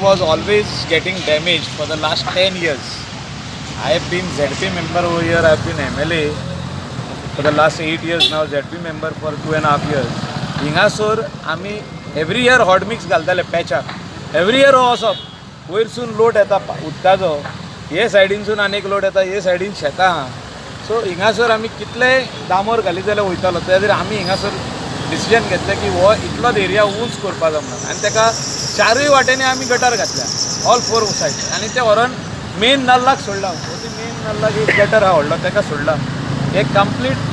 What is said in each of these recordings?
Was always getting damaged for the last 10 years. I have been ZP member over here, I have been MLA for the last 8 years now, ZP member for 2.5 years. हिंगासर आमी every year hot mix घालताले पॅचाक. Every year हो वचप, वयरसून लोट येता उदकाचो, हे सायडीनसून आनी एक लोट येता, हे सायडीन शेतां आहा. सो हिंगासर आमी कितले डामर घालीत जाल्यार वयतालो. त्या खातीर आमी हिंगासर डिसिजन घेतलें की हो इतलोच एरिया उंच करपाक जाय म्हणून आनी ताका चारूय वाटेंनी आमी गटर घातल्या, ऑल फोर सायड, आनी ते व्हरोन मेन नल्लाक सोडला. हो ती मेन नल्लाक एक गटर आहा व्हडलो, ताका सोडला. हे कंप्लीट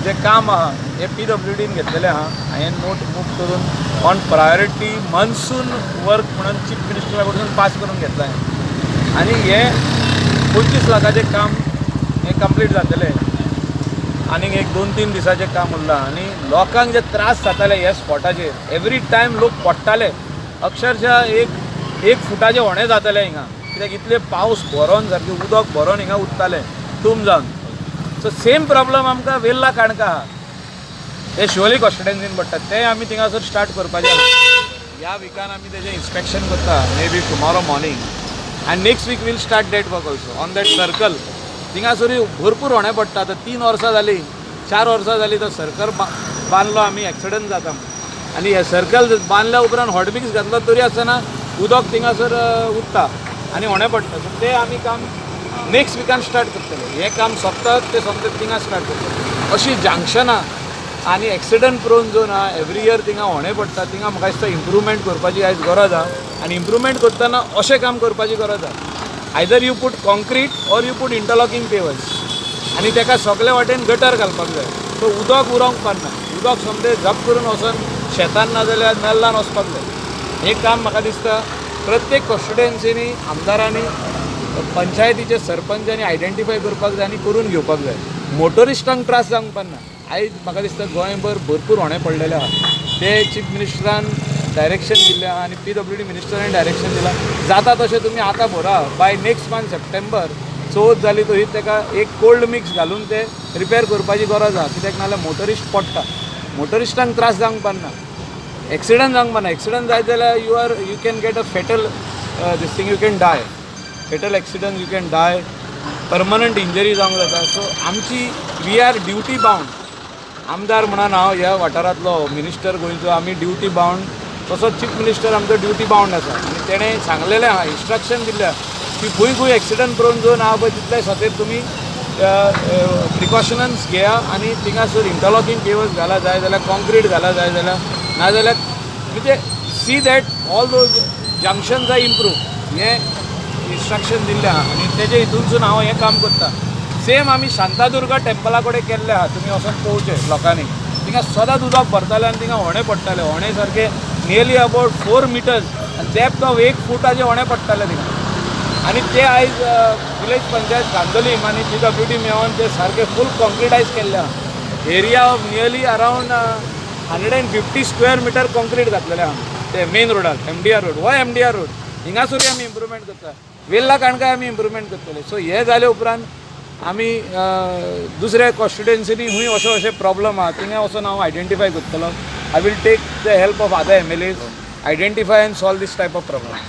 जे काम आहा हे पीडब्ल्यूडीन घेतलेलें आहा. हांवें नोट मूव करून ऑन प्रायोरिटी मॉन्सून वर्क म्हणून चीफ मिनिस्टरा कडसून पास करून घेतला हांवें आनी हे 25 लाखाचें काम हें कंप्लीट जातलें. आनीक एक 2-3 दिसाचें काम उरलां. आनी लोकांक जे त्रास जाताले ह्या स्पॉटाचेर, एवरी टायम लोक पडटाले. अक्षरशः एक एक फुटाचे होणे जाताले हिंगा, कित्याक इतले पावस भरोन, सारकें उदक भरोन हिंगा उरतालें तुम जावन. सो सेम प्रॉब्लम आमकां वेल्ला काणका आहा, ते शिवोली कॉन्स्टिट्युएन्सीन पडटा, ते आमी थिंगासर स्टार्ट करपाचें आहा. ह्या विकान आमी तेजें इन्स्पेक्शन करता, maybe tomorrow morning, and next week we'll start that work also on that circle. थिंगासरूय भरपूर होणे पडटा. आतां 3 वर्सां जालीं, 4 वर्सां जालीं, तो सर्कल बांदलो आमी, एक्सिडंट जाता म्हणून. आनी हे सर्कल बांदल्या उपरांत हॉटमिक्स घातलो तरी आसतना उदक थिंगासर उरता आनी होणे पडटा. सो ते आमी काम नेक्स्ट विकान स्टार्ट करतले. हें काम सोंपता ते सोमतें थिंगा स्टार्ट करतले. अशी जंक्शनां आनी एक्सिडंट प्रोन झोन आहा, एवरी इयर थिंगा होणे पडटा. थिंगा म्हाका दिसता इम्प्रुवमेंट करपाची आयज गरज आहा आनी इम्प्रुवमेंट करतना अशें काम करपाची गरज आहा, either you put concrete or you put interlocking pavers आनी ताका सगळे वाटेन गटर घालपाक जाय. सो उदक उरोंक पारना, उदक सोमतें झप करून वचोन शेतान नाजाल्यार नल्लान वचपाक जाय. हें काम म्हाका दिसता प्रत्येक कॉन्स्टिट्युएन्सीनी आमदारांनी, पंचायतीचे सरपंचांनी आयडेंटिफाय करपाक जाय आनी करून घेवपाक जाय. मोटरिस्टांक त्रास जावंक पारना. आयज म्हाका दिसता गोंयभर भरपूर होणे पडलेले आहा. ते चीफ मिनिस्टरान डायरेक्शन दिल्लें आहा आनी पीडब्ल्यूडी मिनिस्टरान डायरेक्शन दिलां, जाता तशें तुमी आतां भरा, बाय नेक्स्ट मंथ सप्टेंबर चवथ जाली तरी ताका एक कोल्ड मिक्स घालून ते रिपेर करपाची गरज आहा, कित्याक नाजाल्यार मोटरिस्ट पडटा. मोटरिस्टांक त्रास जावंक पारना, एक्सिडंट जावंक पारना. एक्सिडंट जायत जाल्यार you can get a fatal this thing, you can die, fatal accident, you can die, permanent injury जावंक जाता. सो आमची, we are duty bound. आमदार म्हणून हांव ह्या वाठारांतलो, मिनिस्टर गोंयचो, आमी ड्युटी बावंड. तसोच चीफ मिनिस्टर आमचो ड्युटी बावंड आसा आनी तेणें सांगलेलें आहा, इन्स्ट्रक्शन दिल्लें आहा की खंय खंय एक्सिडंट प्रोन झोन आहा पळय, तितले सोतेर तुमी प्रिकॉशन्स घेया आनी थिंगासर इंटरलॉकींग पेवर्स घाला जाय जाल्यार, कॉन्क्रीट घाला जाय जाल्यार, नाजाल्यार म्हणजे see that all those junctions are improve. हें इन्स्ट्रक्शन दिल्लें आहा आनी तेजे हितूनसून हांव हें काम करता. सेम आमी शांतादुर्गा टेम्पला कडेन केल्लें आहा. तुमी वचोन पळोवचें लोकांनी, थिंगा सदांच उदक भरतालें आनी थिंगा होणे पडटाले. होणे सारके नियरली अबावट 4 मिटर्स आनी डेप्थ ऑफ एक फुटाचे होणे पडटाले थिंगा. आनी ते आयज विलेज पंचायत कांदोलीम आनी पीडब्ल्यूडी मेळोन ते सारके फूल कॉन्क्रिटायज केल्ले आहा. Area of nearly around 150 square meter concrete घातलेले आहा ते मेन रोडार, एमडीआर रोड. हो एमडीआर रोड हिंगासरूय आमी इम्प्रुवमेंट करता, वेल्ला काणकाय आमी इम्प्रुवमेंट करतले. सो हे जाले उपरांत आमी दुसऱ्या कॉन्स्टिट्युएन्सीनी खूंय अशे अशे प्रॉब्लम आहा, थिंगा वचून हांव आयडेंटिफाय करतलो. I will take the help of other MLAs, identify and solve this type of problem.